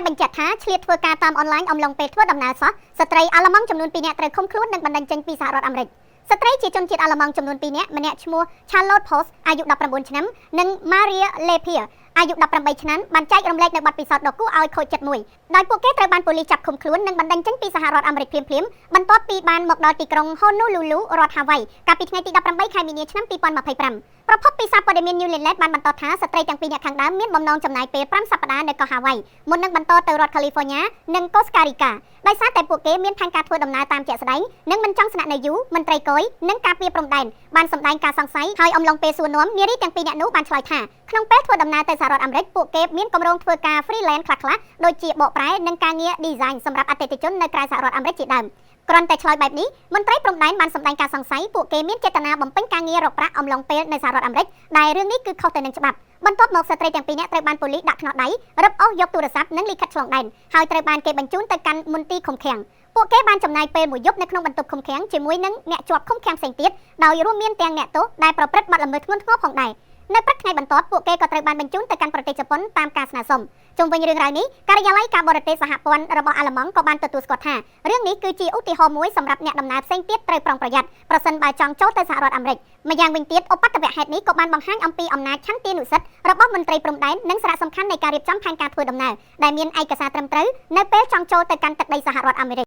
ដែលបញ្ជាក់ថាឆ្លៀតធ្វើការតាមអនឡាញអំឡុងពេលធ្វើដំណើរសោះស្ត្រីអាល្លឺម៉ង់ចំនួន2នាក់ត្រូវឃុំខ្លួននិងបណ្តេញចេញពីសហរដ្ឋអាមេរិកស្ត្រីជាជនជាតិអាល្លឺម៉ង់ចំនួន2នាក់ម្នាក់ឈ្មោះ Charlotte Post អាយុ19ឆ្នាំនិង Maria Lepia អាយុ18ឆ្នាំបានចែករំលែកនៅបទពិសោធន៍ដ៏គួរឲ្យខូចចិត្តមួយដោយពួកគេត្រូវបានប៉ូលីសចាប់ឃុំខ្លួននិងបណ្តេញចេញពីសហរដ្ឋអាមេរិកភ្លាមៗបន្ទាប់ពីបានមកដល់ទីក្រុង Honolulu រដ្ឋហាវ៉ៃកាលពីថ្ងៃទី18ខែមីនាឆ្នាំ2025ប្រភពពីសារព័ត៌មាន New Zealand បានបន្តថាស្ត្រីទាំងពីរនាក់ខាងដើមមានបំណងចំណាយពេល5សប្តាហ៍នៅកោះហាវ៉ៃមុននឹងបន្តទៅរដ្ឋ California និងកូស្តារីកាដោយសារតែពួកគេមានផែនការធ្វើដំណើរតាមជាក់ស្ដែងនិងមិនចង់ស្នាក់នៅយូរមន្ត្រីគយនិងការពារព្រំដែនបានសម្ដែងការសង្ស័យហើយអំឡុងពេលសួរនាំនារីទាំងពីរនាក់នោះបានឆ្លើយថាក្នុងពេលធ្វើដំណើរទៅសហរដ្ឋអាមេរិកពួកគេមានគម្រោងធ្វើការ freelance ខ្លះៗដូចជាបកប្រែនិងការងារ design សម្រាប់អតិថិជននៅក្រៅសហរដ្ឋអាមេរិកជាដើមគ្រាន់តែឆ្លើយបែបនេះមន្ត្រីព្រំដែនបានសម្ដែងការសង្ស័យពួកគេមានចេតនាបំពេញការងាររកប្រាក់អំឡុងពេលនៅសហរដ្ឋអាមេរិកដែលរឿងនេះគឺខុសទៅនឹងច្បាប់បន្ទាប់មកស្ត្រីទាំងពីរនាក់ត្រូវបានប៉ូលីសដាក់ខ្នោះដៃរឹបអូសយកទូរស័ព្ទនិងលិខិតឆ្លងដែនហើយត្រូវបានគេបញ្ជូនទៅកាន់មន្ទីរឃុំឃាំងពួកគេបានចំណាយពេលមួយយប់នៅក្នុងបន្ទប់ឃុំឃាំងជាមួយនឹងអ្នកជាប់ឃុំឃាំងផ្សេងទៀតដោយរួមមានទាំងអ្នកទោសដែលប្រព្រឹត្តបទល្មើសធ្ងន់ធ្ងរផងដែរនៅព្រឹកថ្ងៃបន្ទាប់ពួកគេក៏ត្រូវបានបញ្ជូនទៅកាន់ប្រទេសជប៉ុនតាមការស្នើសុំជុំវិញរឿងរ៉ាវនេះការិយាល័យការបរទេសសហព័ន្ធរបស់អាល្លឺម៉ង់ក៏បានទទួលស្គាល់ថារឿងនេះគឺជាឧទាហរណ៍មួយសម្រាប់អ្នកដំណើរផ្សេងទៀតត្រូវប្រុងប្រយ័ត្នប្រសិនបើចង់ចូលទៅសហរដ្ឋអាមេរិកម្យ៉ាងវិញទៀតឧបទ្ទវហេតុនេះក៏បានបង្ហាញអំពីអំណាចឆន្ទានុសិទ្ធិរបស់មន្ត្រីព្រំដែននិងសារៈសំខាន់នៃការរៀបចំផែនការធ្វើដំណើរដែលមានឯកសារត្រឹមត្រូវនៅពេលចង់ចូលទៅកាន់ទឹកដីសហរដ្ឋអាមេរិក។